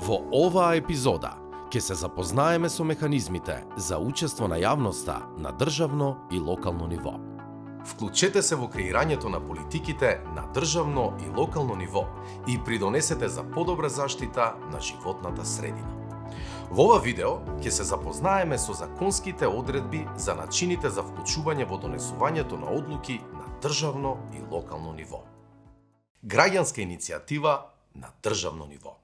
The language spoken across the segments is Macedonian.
Во оваа епизода ќе се запознаеме со механизмите за учество на јавноста на државно и локално ниво. Вклучете се во креирањето на политиките на државно и локално ниво и придонесете за подобра заштита на животната средина. Во ова видео ќе се запознаеме со законските одредби за начините за вклучување во донесувањето на одлуки на државно и локално ниво. Граѓанска иницијатива на државно ниво.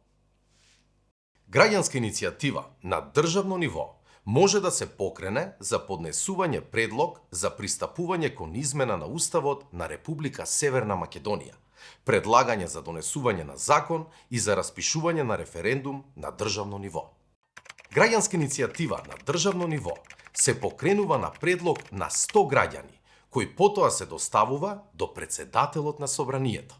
Граѓанска иницијатива на државно ниво може да се покрене за поднесување предлог за пристапување кон измена на Уставот на Република Северна Македонија, предлагање за донесување на закон и за распишување на референдум на државно ниво. Граѓанска иницијатива на државно ниво се покренува на предлог на 100 граѓани, кој потоа се доставува до председателот на собранието.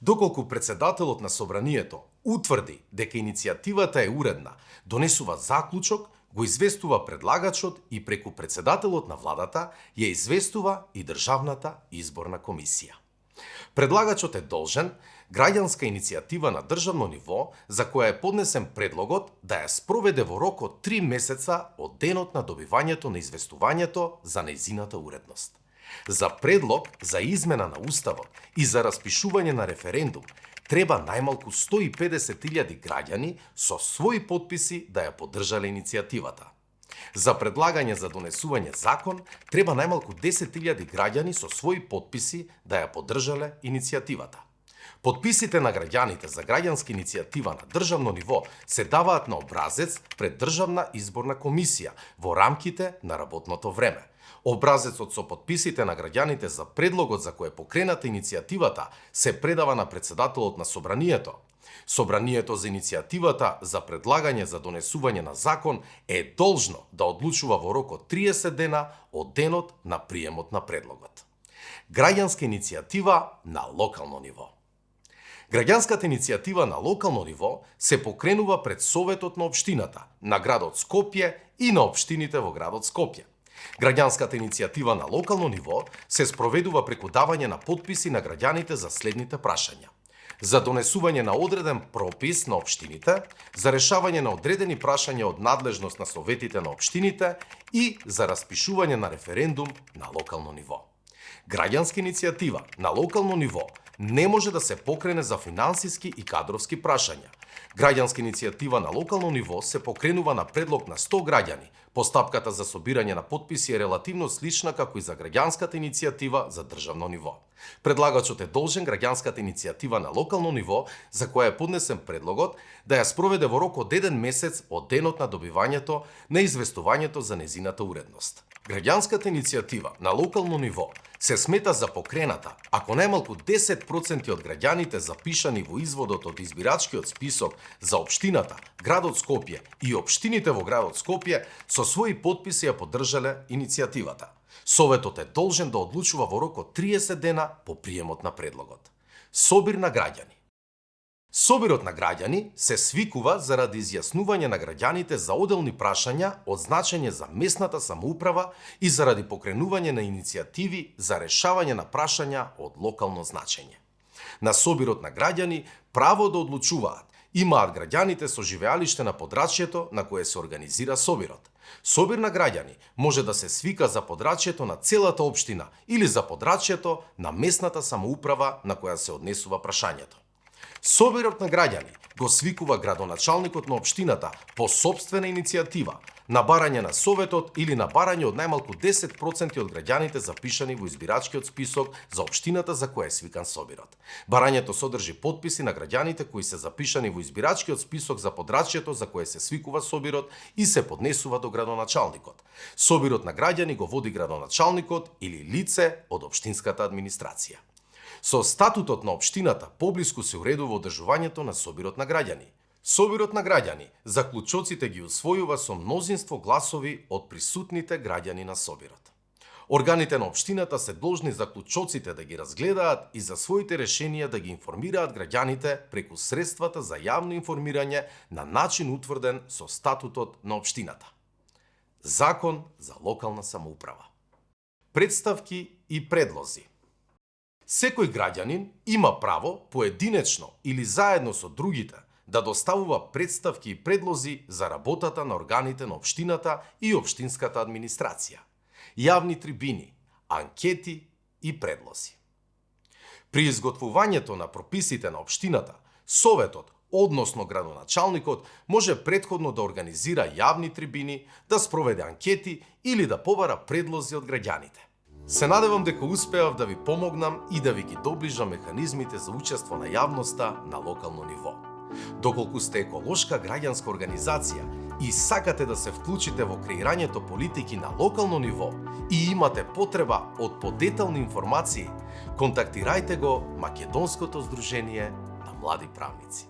Доколку председателот на собранието утврди дека иницијативата е уредна, донесува заклучок, го известува предлагачот и преку председателот на владата ја известува и Државната изборна комисија. Предлагачот е должен граѓанска иницијатива на државно ниво за која е поднесен предлогот да ја спроведе во рок од 3 месеца од денот на добивањето на известувањето за нејзината уредност. За предлог за измена на Уставот и за распишување на референдум треба најмалку 150.000 граѓани со своји потписи да ја поддржале иницијативата. За предлагање за донесување закон треба најмалку 10.000 граѓани со своји потписи да ја поддржале иницијативата. Потписите на граѓаните за граѓанска иницијатива на државно ниво се даваат на образец пред Државна изборна комисија во рамките на работното време. Образецот со потписите на граѓаните за предлогот за кој е покрената иницијативата се предава на председателот на собранието. Собранието за иницијативата за предлагање за донесување на закон е должно да одлучува во рок од 30 дена од денот на приемот на предлогот. Граѓанска иницијатива на локално ниво. Граѓанската иницијатива на локално ниво се покренува пред Советот на општината на градот Скопје и на општините во градот Скопје. Граѓанската иницијатива на локално ниво се спроведува преку давање на потписи на граѓаните за следните прашања: за донесување на одреден пропис на општините, за решавање на одредени прашања од надлежност на советите на општините и за распишување на референдум на локално ниво. Граѓанска иницијатива на локално ниво не може да се покрене за финансиски и кадровски прашања. Граѓанска иницијатива на локално ниво се покренува на предлог на 100 граѓани. Постапката за собирање на потписи е релативно слична како и за граѓанската иницијатива за државно ниво. Предлагачот е должен граѓанската иницијатива на локално ниво за која е поднесен предлогот да ја спроведе во рок од 1 месец од денот на добивањето на известувањето за нејзината уредност. Граѓанската иницијатива на локално ниво се смета за покрената ако најмалку 10% од граѓаните запишани во изводот од избирачкиот список за општината, градот Скопје и општините во градот Скопје со своји потписи ја поддржале иницијативата. Советот е должен да одлучува во рок од 30 дена по приемот на предлогот. Собир на граѓани. Собирот на граѓани се свикува заради изјаснување на граѓаните за оделни прашања од значење за местната самоуправа и заради покренување на иницијативи за решавање на прашања од локално значење. На собирот на граѓани право да одлучуваат имаат граѓаните со живеалиште на подрачјето на кое се организира собирот. Собир на граѓани може да се свика за подрачјето на целата општина или за подрачјето на местната самоуправа на која се однесува прашањето. Собирот на граѓани го свикува градоначалникот на општината по сопствена иницијатива, на барање на советот или на барање од најмалку 10% од граѓаните запишани во избирачкиот список за општината за која е свикан собирот. Барањето содржи потписи на граѓаните кои се запишани во избирачкиот список за подрачјето за кое се свикува собирот и се поднесува до градоначалникот. Собирот на граѓани го води градоначалникот или лице од општинската администрација. Со статутот на општината поблиску се уредува одржувањето на собирот на граѓани. Собирот на граѓани заклучоците ги усвојува со мнозинство гласови од присутните граѓани на собирот. Органите на општината се должни заклучоците да ги разгледаат и за своите решенија да ги информираат граѓаните преку средствата за јавно информирање на начин утврден со статутот на општината. Закон за локална самоуправа. Представки и предлози. Секој граѓанин има право поединечно или заедно со другите да доставува представки и предлози за работата на органите на општината и општинската администрација, јавни трибини, анкети и предлози. При изготвувањето на прописите на општината, советот, односно градоначалникот, може предходно да организира јавни трибини, да спроведе анкети или да побара предлози од граѓаните. Се надевам дека успеав да ви помогнам и да ви ги доближам механизмите за учество на јавноста на локално ниво. Доколку сте еколошка граѓанска организација и сакате да се вклучите во креирањето политики на локално ниво и имате потреба од подетални информации, контактирајте го Македонското здружение на млади правници.